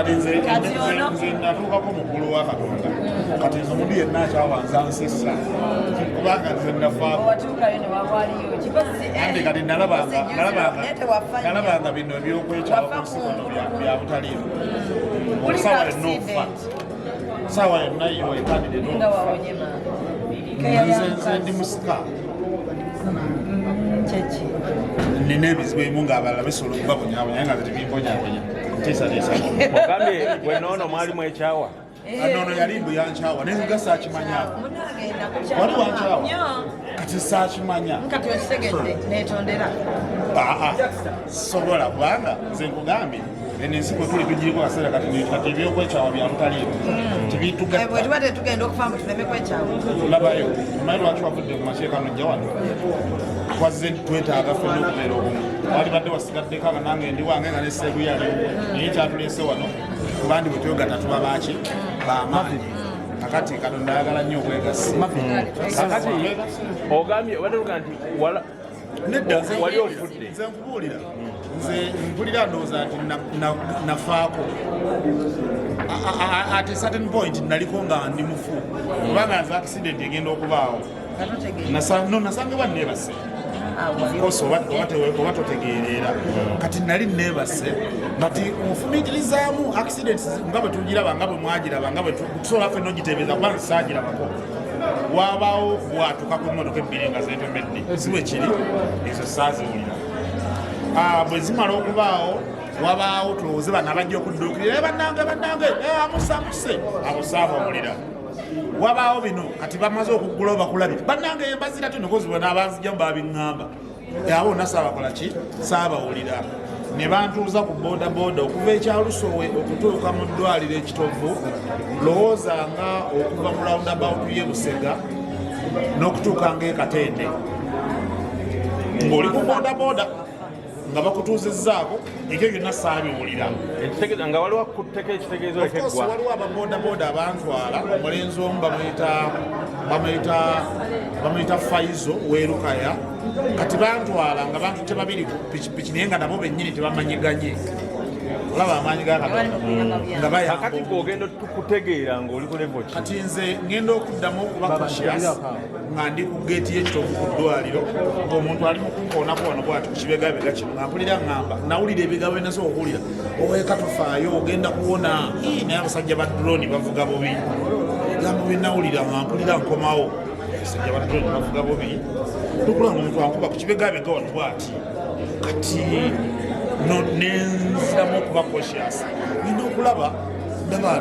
Kati nze Kati ono- nze natuukako mukulu wa Katonda. Kati nze omuntu yenna akyawanza nsessa, kubanga nze nafaako. Owatuukayo ne wawaliyo kibazi. Andi kati nalabanga nalabanga bino ebyokwekyawa Wafa ku nsi kuno bya butaliimu. Kuliko Saawa yonna ofa. accident. Saawa yonna yo ekandide. Nga wawonye maama. Nze ndi musika. Kyeki? Nina ebizibu ebimu ng'abalala bisobola okubabonyabonya, naye nga nze tebimbonyabonya. Ntiisatiisa. Ogambye gwe noono mwali mwekyawa. Nono yali mbu yankyawa, naye nga saakimanya. Munange. Wali wankyawa? Nnyo. Kati saakimanya. Kati okitegedde, netondera. Aa, sobola, kubanga nze nkugambye, eno ensi kwe tuli tugiriko kaseera kati. Kati ebyokwekyawa bya butaliimu. Bwe Tebitugatta. tuba tetugenda okufa mbu tuleme kwekyawa. Labayo, omanyi lwaki wavudde ku mateeka nojja wano? Twazze twetaaga ffenna okubeera obumu. Walibadde wasigaddeko nga nange ndi wange nga neseegu yaliwo, naye kyatuleese wano kubandi bwe twegatta tuba baaki bamaanyi. Kakati Katonda ayagala nnyo obwegassi. Kakati ogambye obadde oluga nti wala Nedda, nze Wali ofudde. Nze nkubuulira, nze mpulira ndowooza nti nafaako at a certain point. Naliko nga ndi mufu, kubanga nze accident egenda okubaawo. Nga totegeera. No, nasangibwa neebase. Ah, wali Of course, oba totegeerera. Kati nali neebase, kati ofumiitirizaamu accidents nga bwe tugiraba, nga bwe mwagiraba, nga bwe tusobola ffenna ogiteebereza, kubanga saagirabako. Wabaawo bwatuka ku mmotoka ebbiri nga zeetomedde, si bwe kiri? Ezo saaziwulira. Ah, bwe zimala okubaawo, wabaawo tulowooze bano abajja okudduukirira, "Eh, bannange, bannange, eh, amuse, amuse." Abo saabawulira. Wabaawo bino kati bamaze okuggulawo, bakulabye, "Bannange, embazira tino," kozi bona abanzijjamu babiŋŋamba. Abo bonna saabakola ki, saabawulira. Ne bantuuza ku bodaboda okuva ekyalusowe okutuuka mu ddwaliro Ekitovu. Lowooza nga okuva mu roundabout ye Busega n'okutuuka nga Ekatende, ng'oli ku bodaboda nga bakutuuzizzaako. Ekyo byonna saabiwulira. Ekitegeeza nga waliwo akutteko, ekitegeeza Of course, olekeggwa. Waliwo ababodaboda abantwala. Omulenzi omu bamuyita Faizo Werukaya. Kati bantwala nga bantutte babiri ku pikipiki, naye nga nabo bennyini tebamanyiganye. Olaba amaanyi ga Katonda nga bayamba. Kakati Omuntu. gwe ogenda kutegeera ng'oli ku level ki? Kati nze ngenda okuddamu okuba conscious nga ndi ku geeti y'Ekitovu ku ddwaliro, ng'omuntu ali mu kunkoonako wano bwati ku kibegabega kino, nga mpulira ŋŋamba. Nawulira ebigambo byenasobola okuwulira: "Oweka, tofaayo, ogenda kuwona." Ii, naye abasajja ba drone bavuga bubi. Ebigambo byenawulira nga mpulira nkomawo, abasajja ba drone bavuga bubi. Tukulaba nga omuntu ankuba ku kibegabega wano bwati. Kati nenziramu okuba conscious, ngenda okulaba ndaba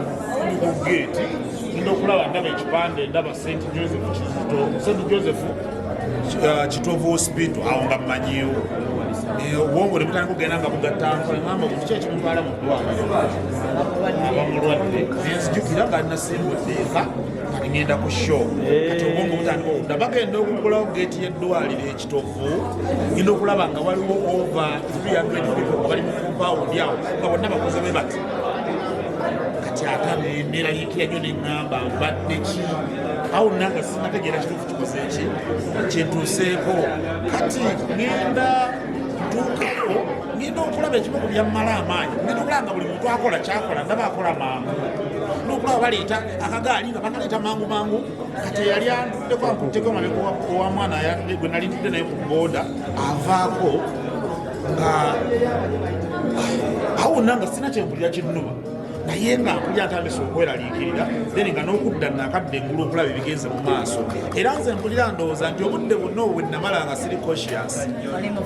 ndi ku geeti, ngenda okulaba ndaba ekipande, ndaba St Joseph Kizito, St Joseph Kitovu Hospital. Awo nga mmanyiiwo. Obwongo ne butandika okugenda nga bugatta nkola, ngamba kiki ekimutwala mu ddwaliro aba mulwadde? Nenzijukira nga nasimbudde eka nga ngenda ku show. Kati obwongo butandika okudda, bagenda okuggulawo geeti y'eddwaliro Ekitovu, ngenda okulaba nga waliwo over 300 people nga bali mu compound awo, nga bonna bakoze bwe bati. Kati ate neraliikira nnyo, neŋŋamba mbadde ki awo? Nanga sinategeera kituufu kikoze ki kyentuuseeko. Kati ŋŋenda ntuukako, ngenda okulaba ekimu ku byammala amaanyi, ngenda okulaba nga buli muntu akola kyakola, ndaba akola mangu, nokulaba baleeta akagaali nga bakaleeta mangu mangu. Kati eyali antuddeko, ankutteko mabega wa mwana gwe nali ntudde naye ku booda, avaako nga awo nanga sina kyempulira kinnuma, naye nga mpulira ntandise okweraliikirira. Then nga n'okudda nakadda engulu okulaba ebigenze mu maaso. Era nze mpulira ndowooza nti obudde bwonna obwo bwe namala nga siri conscious,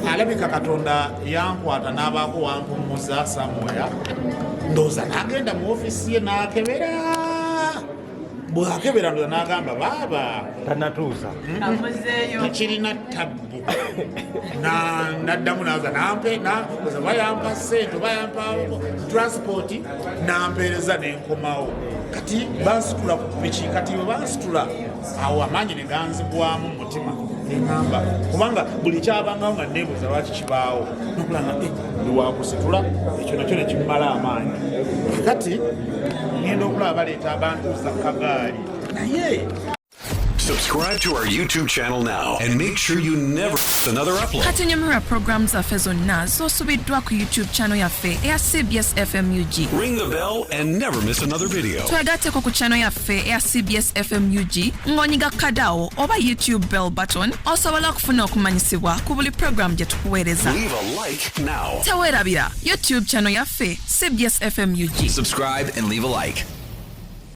alabika Katonda yankwata n'abaako wampummuza somewhere. Ndowooza n'agenda mu ofiisi ye n'akebera. Bw'akebera, ndowooza n'agamba, "Baaba Tanatuusa. Amuzeeyo. Tekirina tabbu." Naddamu naza nampe oba yampa sente oba yampa transport, nampeereza nenkomawo. Kati bansitula ku piki. Kati bwe bansitula awo, amaanyi ne ganzigwamu mu mutima, neŋamba kubanga buli kyabangawo nga neebuuza lwaki kibaawo, nokulanga ndi wakusitula, ekyo nakyo nekimmala amaanyi. Kati ngenda okulaba baleeta abantu za kagaali, naye Subscribe to our YouTube channel now and make sure you never miss another upload. Kati nyumirwa programu zaffe zonna z'osubiddwa ku YouTube channel yaffe eya CBS FMUG. Ring the bell and never miss another video. Twegatteko ku channel yaffe eya CBS FMUG ng'onyiga kadawo oba YouTube bell button osobola okufuna okumanyisibwa ku buli programu gye tukuweereza. Leave a like now. Teweerabira YouTube channel yaffe CBS FMUG. Subscribe and leave a like.